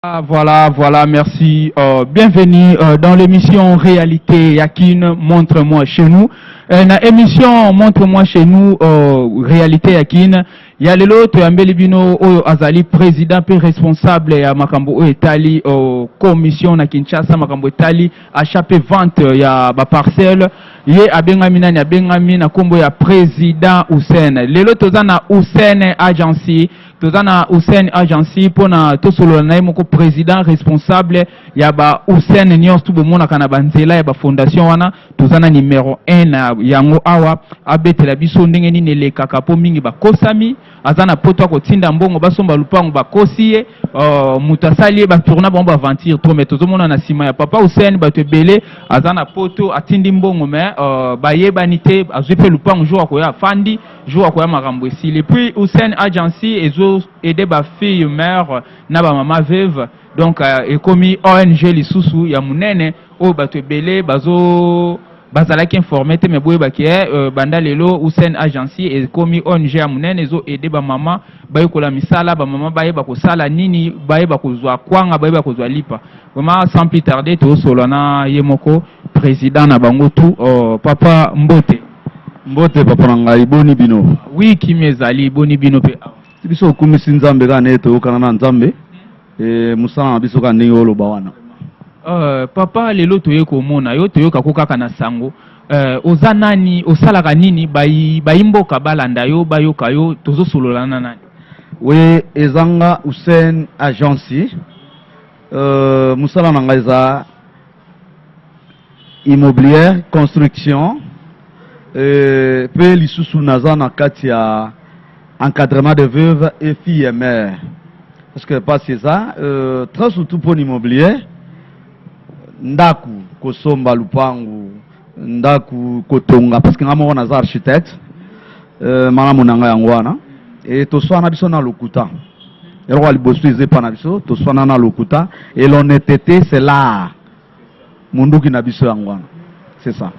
Ah, voilà, voilà, merci. Bienvenue dans l'émission Réalité ya Kin, Montre-moi chez nous. Na émission Montre-moi chez nous, Réalité ya Kin, ya lelo toyambeli bino oyo azali président pe responsable ya makambo oyo etali commission na Kinshasa, makambo etali achat pe vente ya ba parcelle. Ye abengami nani? Abengami na kombo ya président Hussein. Lelo toza na Hussein Agency, toza na Hussein Agency mpona tosolola na ye moko, président responsable ya ba Hussein nyonso tu bomonaka na banzela ya bafondation wana. Toza na numéro 1 na yango awa, abetela biso ndenge nini elekaka, mpo mingi bakosami. Aza na poto, akotinda mbongo basomba lupango, bakosi ye, moto asali ye batourna bango baaventure trop. Mais tozomona na nsima ya papa Hussein bato ebele. Aza na poto, atindi mbongo, mais bayebani te. Azwi mpe lupango, jour akoya afandi, jour akoya makambo esili. Puis Hussein Agency ezo aider bafille mère na bamama veuve. Donc ekomi ONG lisusu ya monene oyo bato ebele bazo bazalaki informé te. Me boyebaki banda lelo Hussein Agency ekomi ONG ya monene, ezo aider bamama bayekola misala, bamama bayeba kosala nini, bayeba kozwa kwanga, bayeba kozwa lipa. Vraiment, sans plus tarder, tozosolola na ye moko président na bango tu. Papa, mbote. Mbote, papa na ngai. Boni bino? Oui, kimi ezali. Boni bino mpe awa? Biso okumisi Nzambe kaka ndenge toyokana na Nzambe. Mosala na biso kaka ndenge oloba wana. Papa, lelo toye komona yo, toyokako kaka na sango. Oza nani? Osalaka nini? Bayi mboka balanda yo, bayoka yo. Tozosolola na nani? We, ezanga Hussein Agency. Mosala na ngai eza immobilière, construction, mpe lisusu naza na kati ya encadrement de veuves et filles et mères, parce que pasi eza très surtout mpona immobilier, ndako kosomba, lupangu, ndako kotonga, parce que nga moko naza architecte. Malamu na ngai yango wana. E toswana biso na lokuta. Eloko ya liboso eza epa na biso, toswana na lokuta, et l'honnêteté, c'est l'art. Munduki na biso yango wana, c'est ça.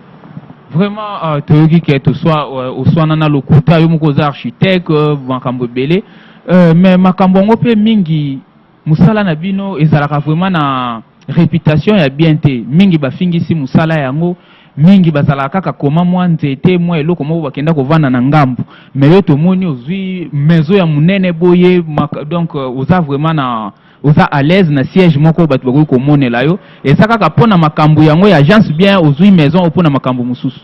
Vraiment, toyoki ke toswa oswana na lokuta. Yo moko oza architecte, makambo ebele, mais makambo yango mpe mingi, mosala na bino ezalaka vraiment na réputation ya bien te. Mingi bafingisi mosala yango, mingi bazalaka kaka koma mwa nzete, mwa eloko moko, bakenda kovanda na ngambu. Mais yo tomoni ozwi maison ya monene boye, donc oza vraiment na oza à l'aise na siège moko bato bakoki komonela yo. Eza kaka mpona makambo yango ya agence, bien ozwi maison o mpona makambo mosusu?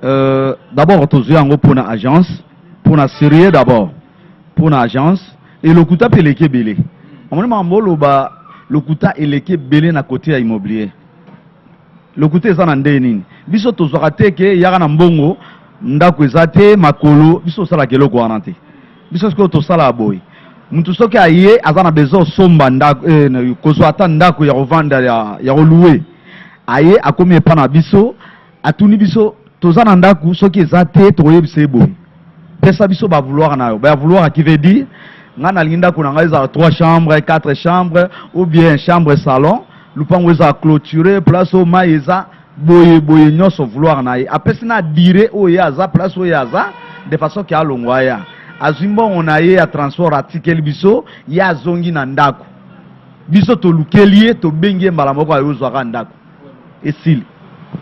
D'abord tozwi yango mpona agence, mpona sérieux d'abord, mpona agence. E lokuta mpe eleki ebele. Omoni makambo oloba, lokuta eleki ebele na côté ya immobilier. Lokuta eza na ndenge nini? Biso tozwaka te ke yaka na mbongo, ndako eza te makolo. Biso tosalaka eloko wana te. Biso sikoyo tosalaka boye: mutu soki aye, aza na besoin osomba ndako, kozwa ata ndako ya kovanda, ya kolouer, aye, akomi epa na biso, atuni biso: toza na ndako? Soki eza te, tokoyebisa ye boye: pesa biso bavouloir na yo. Bavouloir qui veut dire ngai nalingi ndako na ngai ezala 3 chambres, 4 chambres, ou bien chambre salon, lupango ezala clôturé, place oyo mai eza boye boye, nyonso vouloir na ye. Apesi na dire oyo ye aza, place oyo ye aza, de façon ke alongwa, aya, azwi mbongo na ye ya transport, atikeli biso, ye azongi na ndako. Biso tolukeli ye, tobengi ye mbala moko, ayozwaka ndako, esili.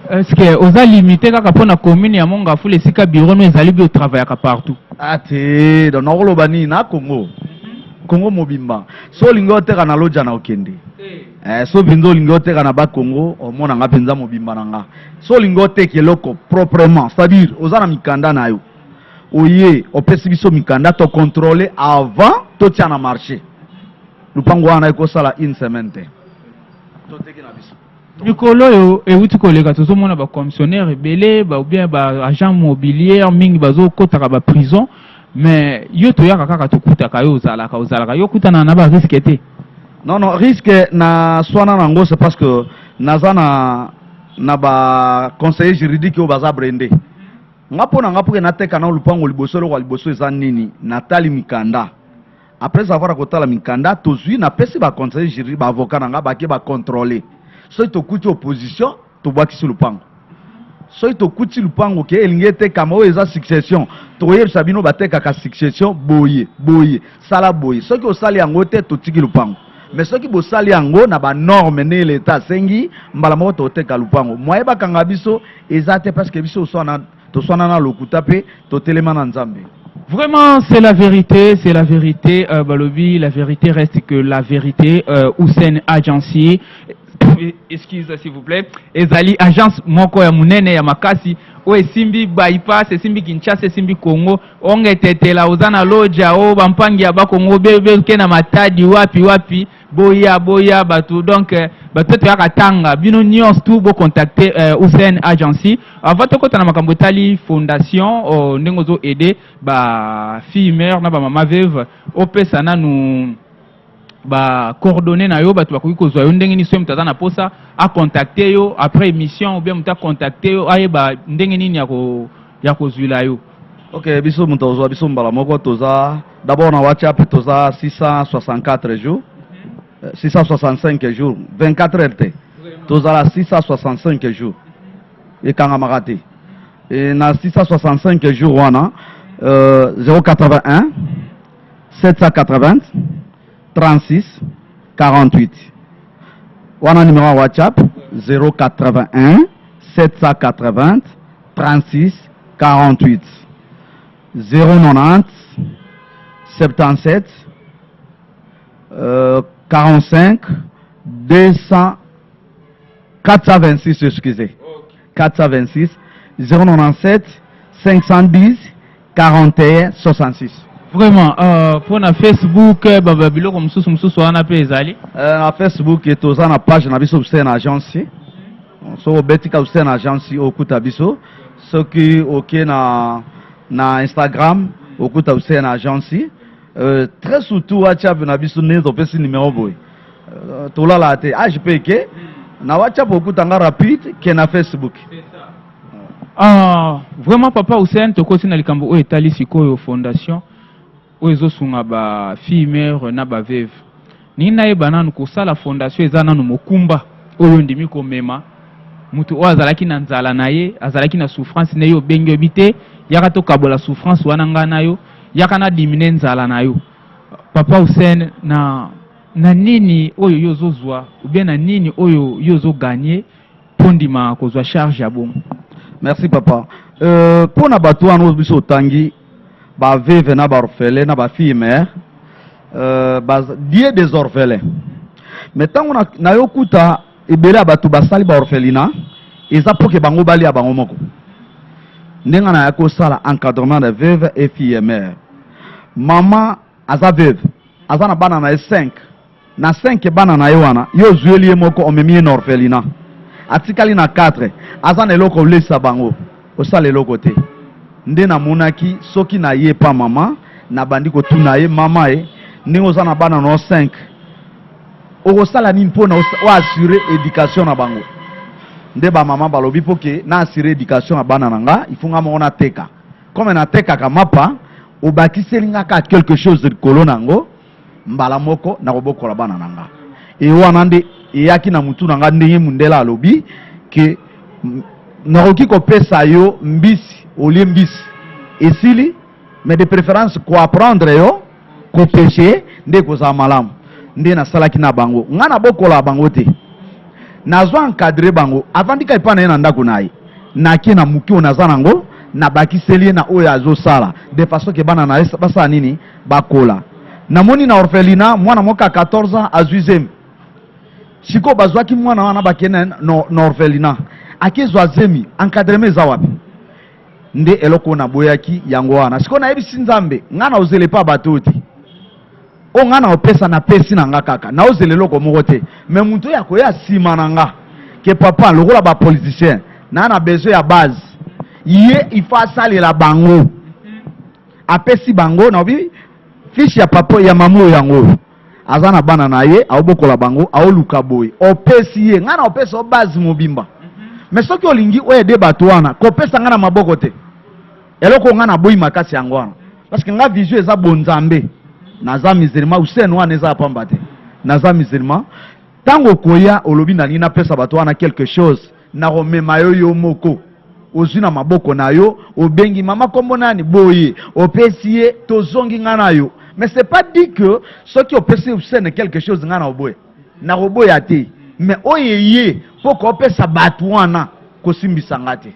Est ce que oza limité kaka mpona commune ya Mont-Ngafula, esika bureau no ezali, bi otravaillaka partout? Ate, donc nakoloba nini? Na Congo, Congo mobimba. So olingi oteka na loja na okende, so mpenza olingi oteka na Bakongo, omona nga mpenza mobimba na nga. So olingi oteka eloko proprement, c'est-à-dire oza na mikanda na yo, oye, opesi biso mikanda, tocontrôle avant totia na marché. Lupango wana ekosala une semaine te, toteki na biso. Mikolo oyo euti koleka, tozomona bacommissionnaire ebele ou bien baagent mobilière mingi bazokɔtaka baprison. Mais yo toyaka kaka, tokutaka yo, ozalaka yo okutana na barisque te? Non, risque na swana nango, c'est parce que naza na baconseiller juridique oyo baza blindé. Nga mpo na nga, mpo ke nateka na lupango, liboso, eloko ya liboso eza nini? Natali mikanda. Après avoir kotala mikanda, tozwi, napesi baconseiller juridique, baavocat na nga, bake bacontrôle. Soki tokuti opposition, tobwakisi lupango. Soki tokuti lupango ke elingi etekama, oyo eza succession, tokoyebisa bino: batekaka succession boye boye, sala boye. Soki osali yango te, totiki lupango. Mais soki bosali yango na banorme ndenge leta asengi, mbala moko toteka lupango. Moye bakanga biso eza te, parce que biso toswana na lokuta mpe totelema na Nzambe. Vraiment, c'est la vérité, c'est la vérité. Balobi, la vérité reste que la vérité. Hussein Agency, excuse s'il vous plaît, ezali agence moko ya munene ya makasi oyo esimbi bypass, esimbi Kinshasa, esimbi Congo. Ongetetela oza na loja o bampangi ya bakongo beke na Matadi, wapi wapi, boya boya bato. Donc bato toyaka tanga bino nyonso tu bocontacte Hussein Agency. Avant tokɔta na makambo etali fondation, ndenge ozo aider bafille mère na bamama veuve, opesa nanu bacoordonnées na yo, bato bakoki kozwa yo ndenge nini soki moto aza na posa acontacte yo après émission, ou bien moto acontacte yo, ayeba ndenge nini ya kozwila yo. Ok, biso moto ozwa biso mbala moko, toza d'abord na WhatsApp, toza 664 jours, 665 jours, 24 heures te, tozala 665 jours, ekangamaka te. E na 665 jours wana, 081 780 36 48, wana numéro ya WhatsApp, 081 780 36 48, 090 77 45 200 426, excusez, 426, 097 510 41 66. Vraiment, mpona Facebook, biloko mosusu mosusu wana mpe ezali? Na Facebook toza na page na biso, Hussein Agence. Soki obetika Hussein Agence, okuta biso. Soki oke na Instagram, okuta Hussein Agence. Très surtout WhatsApp na biso, ndenge topesi numéro boye, tolala te, age mpe eke na WhatsApp, okutanga rapide ke na Facebook. Ah, vraiment, papa Hussein, tokosi na likambo oyo etali sikoyo fondation oyo ezosunga bafille mère na baveuve. Ningi nayeba nanu, kosala fondation eza nanu mokumba oyo ondimi komema moto oyo azalaki na nzala na ye, azalaki na souffrance na ye, obengi, oyebi te, yaka tokabola souffrance wana ngai na yo, yaka na dimine nzala na yo. Papa Hussein, na nini oyo yo ozozwa, ou bien na nini oyo yo ozoganye mpo ndima kozwa charge ya bongo? Merci, papa. Mpo na bato wana oyo biso otangi, baveuve na baorphelin na bafille mère, die des orphelins, mais ntango nayokuta ebele ya bato basali baorphelinat, eza mpo ke bango balia bango moko. Ndenge naya kosala encadrement de veuve et fille mère, mama aza veuve, aza na bana na ye 5, na 5 bana na ye wana, ye ozweli ye moko, omemi ye na orphelinat, atikali na 4, aza na eloko olesa bango, osala eloko te. Nde namonaki soki na ye pa mama, nabandi kotuna ye: mama, ye ndenge oza na bana no 5, okosala nini mpona oassure éducation na bango? Nde bamama balobi: mpo ke na assure éducation ya bana na nga, il faut nga moko nateka. Comme natekaka mapa, obakiseli nga kaka quelque chose likolo na yango, mbala moko nakobokola bana na nga. E wana nde eyaki na mutu na nga, ndenge mundele alobi ke nakoki kopesa yo mbisi, olie mbisi esili, mais de préférence koapprendre yo kopêcher nde ekozala malamu. Nde nasalaki na bango, nga nabokola bango te, nazwa encadre bango. Avandika epai na ye na ndako na ye, nake na moki oyo naza nango, nabakiseli ye na oyo azosala, de façon ke bana na ye basala nini? Bakola. Namoni na orphelinat mwana moko ya 14 ans azwi zemi. Sikoyo bazwaki mwana wana, bakende na orphelinat, akezwa zemi, encadrement eza wapi? Nde eloko oyo naboyaki yango wana. Sikoyo nayebisi Nzambe: ngai na ozela epa bato oyo te, oyo ngai na opesa, napesi na nga kaka, naozela eloko moko te. Mais moto oyo akoya nsima na nga ke papa, lokola bapoliticien naa na besoin ya base, ye il faut asalela bango, apesi bango. Naobi fiche ya papa ya mama oyo, yango oyo aza na bana na ye, aobokola bango, aoluka boye, opesi ye. Ngai na opesa o base mobimba, mais soki olingi oaider bato wana, kopesa ngai na maboko te. Eloko ngai naboyi makasi yango wana, parce que nga vision eza bonzambe, naza musulman. Hussein wana eza ya pamba te, naza musulman. Ntango okoya, olobi nalingi napesa bato wana quelque chose, nakomema yo, yo moko ozwi na maboko na yo, obengi mama, kombo nani boye, opesi ye, tozongi ngai na yo. Mais c'est pas dit que soki opesi Hussein quelque chose, ngai na oboya, nakoboya te. Mais oyo eye mpo koopesa bato wana, kosimbisa nga te.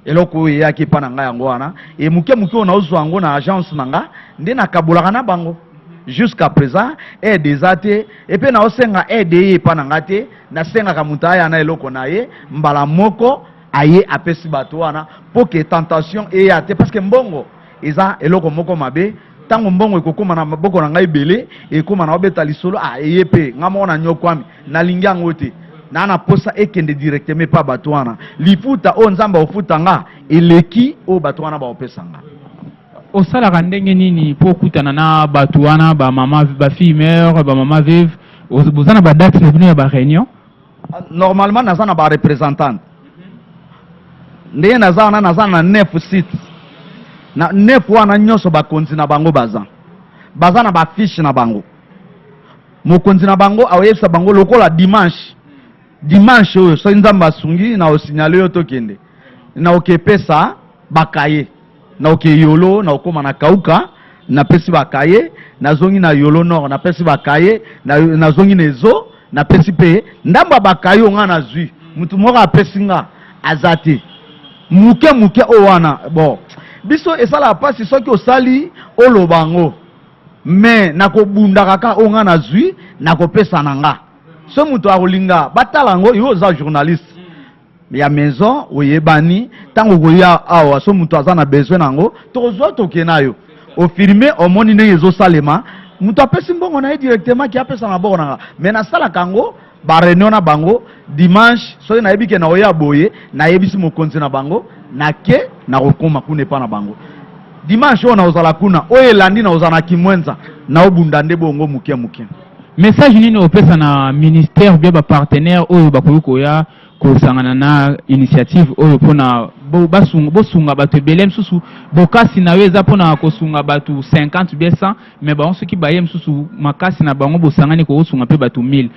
Eloko oyo eyaki epa na ngai, yango wana. E moke moke oyo naozwa yango na agence na nga, nde nakabolaka na bango. Jusqu'à présent aide eza te, epe naosenga aide eye epa na nga te. Nasengaka moto aya na eloko na ye mbala moko, aye apesi bato wana, mpo ke tentation eya te, parce que mbongo eza eloko moko mabe. Ntango mbongo ekokóma na maboko na ngai ebele, ekóma na obeta lisolo. Ah, eye mpe nga moko na nyokwami, nalingi yango te. Naa na posa ekende directement epa bato wana. Lifuta oyo Nzambe akofuta nga eleki oyo bato wana baopesa nga. Osalaka ndenge nini mpo okutana na bato wana, bamama, bafille mère, bamama veuve? Boza na badate na bino ya baréunion? Normalement naza na bareprésentante. Ndenge naza wana, naza na neuf site. Na neuf wana nyonso, bakonzi na bango baza na bafiche na bango. Mokonzi na bango akoyebisa bango lokola dimanche oyo, soki Nzambe asungi, na osignale oyo tokende na okepesa bakaye na oke Yolo, na okóma na Kauka, napesi bakaye, nazongi na Yolo Nord, napesi bakaye, nazongi na Ezo, napesi mpe ndambo ya bakaye. Oyo nga nazwi, mutu moko apesi nga aza te. Moke moke oyo wana, bon, biso esalaka mpasi soki osali oloba yango, me nakobunda kaka. Oyo nga nazwi, nakopesa na nga. So moto akolinga batala yango, yo oza journaliste ya maison, oyebani. Ntango okoya awa, so moto aza na besoin na yango, tokozwa, toke na yo, ofilme, omoni ndenge ezosalema. Moto apesi mbongo na ye directement, ki apesa na maboko na nga. Me nasalaka yango baréunion na bango dimanche. Soki nayebi ke naoya boye, nayebisi mokonzi na bango, nake, nakokóma kuna epa na bango dimanche oyo, nakozala kuna. Oyo elandi, nakozala na Kimwenza, naobunda nde bongo moke moke. Message nini opesa na ministère, bien bapartenaire oyo bakoki koya kosangana na initiative oyo mpona bosunga bato ebele mosusu? Bokasi na yo eza mpona kosunga bato 50 bien 100, mais bango soki baye mosusu, makasi na bango bosangani kokosunga mpe bato 1000.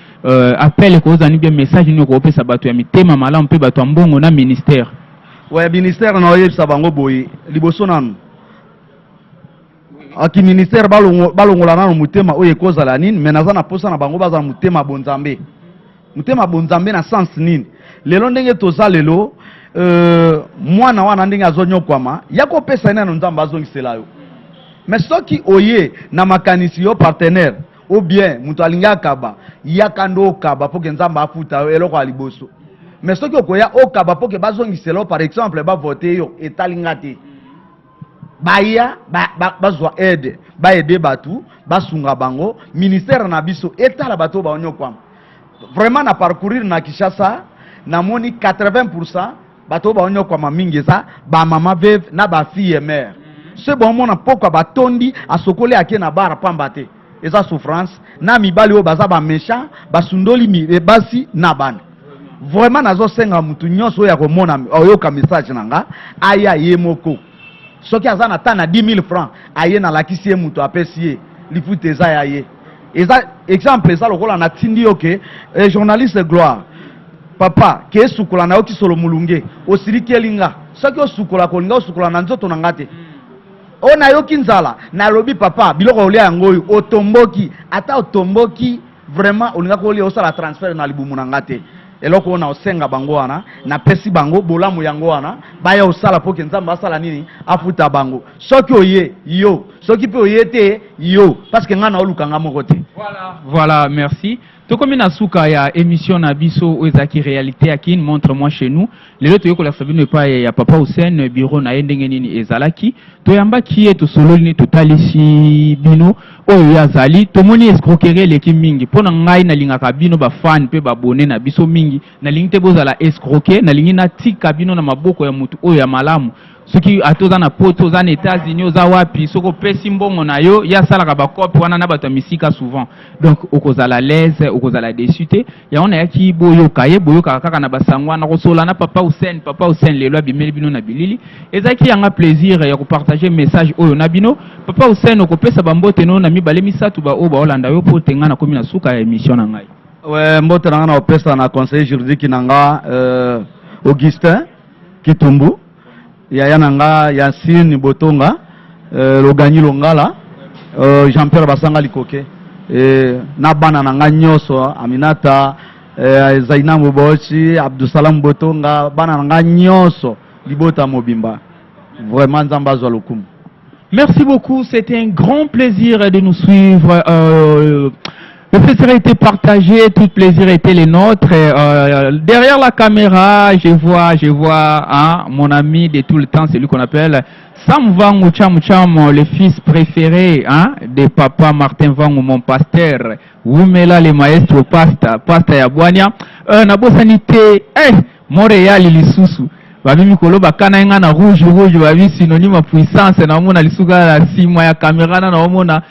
Appel ekozala bien, message nini okopesa bato ya mitema malamu mpe bato ya mbongo na ministère? Ouais, ministère, na oyebisa bango boye: liboso nanu aki ministère, balongola nano motema oyo ekozala nini. Me naza na posa na bango bazala motema bonzambe. Motema bonzambe na sens nini? Lelo ndenge toza lelo, mwana wana ndenge azonyokwama, ya kopesa ye nano, Nzambe azongisela yo. Mais soki oye na makanisi yo partenaire ou bien moto alingi akaba, yaka nde okaba mpo ke Nzambe afuta yo, eloko ya liboso. Mais soki okoya okaba mpo ke bazongisela yo, par exemple bavote yo, etali nga te. Baya bazwa aide, baede bato, basunga bango. Ministère na biso etala bato oyo baonyokwama vraiment. Na parcourir na Kinshasa, namoni 80 bato oyo baonyokwama mingi eza bamama veuve na bafille mare. So baomona pokwa batondi, asokoli, ake na bar, pamba te eza souffrance. Na mibali oyo baza baméchant, basundoli basi na bana. Vraiment nazosenga mutu nyonso oyo akomona, oyoka message na nga, aya ye moko. Soki aza na ta na 10 000 francs, aye, nalakisi ye, moto apesi ye lifuta, eza ya ye. Eza exemple, eza lokola natindi yo ke journaliste Gloire, papa ke esukola, nayoki solo molunge, osilikeli nga. Soki osukola, kolinga osukola na nzoto na nga te. Oyo nayoki nzala, nalobi: "Papa, biloko olia yango oyo." Otomboki, ata otomboki, vraiment olingaki olia, osala transfert na libumu na nga te. Eloko oyo na osenga bango wana, napesi bango bolamu yango wana, baya osala mpo ke Nzambe asala nini? Afuta bango. Soki oye yo, soki mpe oye te yo, parce que ngai naoluka nga moko te. Voilà, merci. Tokomi na suka ya émission na biso oyo ezalaki Réalité ya Kin, Montre-moi chez nous. Lelo toyekolakisa bino epai ya papa Hussein, bureau na ye ndenge nini ezalaki. Toyambaki ye, tosololi nini, totalisi bino oyo ye azali. Tomoni escroquerie eleki mingi. Mpo na ngai, nalingaka bino bafan mpe babone na biso mingi. Nalingi te bozala escroqué, nalingi natika bino na maboko ya motu oyo ya malamu. Soki ata oza na Poto, oza na États-Unis, oza wapi, soki opesi mbongo na yo, ye asalaka bacope wana na bato ya misika souvent, donc okozala l'aise, okozala déçu te. Yango nayaki boyoka ye, boyokaka kaka na basango wana kosola na papa Hussein. Papa Hussein lelo abimeli bino na bilili. Ezalaki yanga plaisir ya kopartage message oyo na bino. Papa Hussein, okopesa bambote no na mibale misato baoyo baolanda yo, mpo te ngai nakomi na suka ya émission na ngai. We, mbote na nga na opesa na conseiller juridique na nga, Augustin Kitumbu, yaya na nga Yasine Botonga, Loganyi Longala. Jean Pierre Basanga Likoke na bana na nga nyonso, Aminata, Zaina Mobochi, Abdusalam Botonga, bana na nga nyonso, libota mobimba, vraiment Nzambe azwa lokumu. Merci beaucoup, c'était un grand plaisir de nous suivre. Le plaisir a été partagé, tout plaisir était le nôtre. Derrière la caméra, je vois, hein, mon ami de tout le temps, celui qu'on appelle Sam Vangu Cham Cham, le fils préféré, hein, de papa Martin Vangu, mon pasteur. Wumela le maestro pasta, pasta ya Bwania. Nabosani te, eh, Montréal lisusu. Babi mikolo bakana nga na rouge rouge, babi synonyme ya puissance. Naomona lisuka na nsima ya caméra na naomona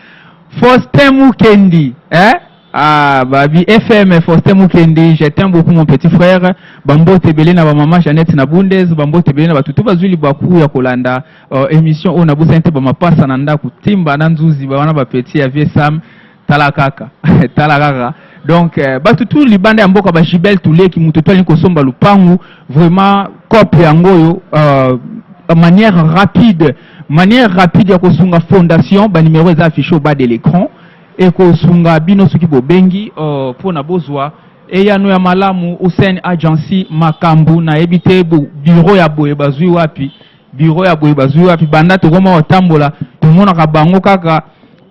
Faustin Mukendi, eh? Ah, babi FM Faustin Mukendi, je t'aime beaucoup, mon petit frère. Bambote ebele na bamama Jeannette na Bundes, bambote ebele na batutu bazwi libaku ya kolanda émission oyo. Nabosani te bamapasa na ndako timba na nzuzi bawana bapeti ya vieux Sam, tala kaka, tala kaka. Donc bato tu libanda ya mboka, bagibel tuleki moto to alingi kosomba lupangu, vraiment cope yango oyo, manière rapide, manière rapide ya kosunga fondation. Banimero eza affiché au bas de l'écran, ekosunga bino soki bobengi mpona bozwa eyano ya malamu. Hussein Agency, makambo nayebi te bureau ya boye bazwi wapi, bureau ya boye bazwi wapi. Banda tokoma kotambola, tomonaka bango kaka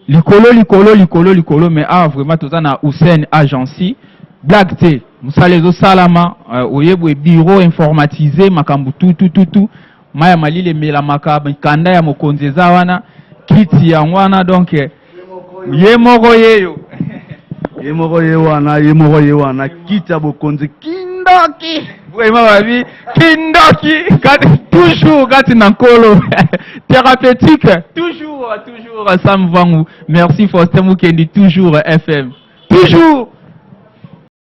likolo likolo likolo likolo, mais awa vraiment toza na Hussein Agency, blague te, mosala ezosalama. Oyebwe bureau informatisé, makambo tutututu, mai ya malili emelamaka, mikanda ya mokonzi eza wana, kiti yango wana, donc ye moko yeyo. Ye moko ye wana, ye moko ye wana, kiti ya bokonzi, kindoki. Vraiment babi kindoki kati, toujours kati na nkolo, thérapeutique toujours, toujours Sam Vangu. Merci Faustin Mukendi, toujours FM, toujours.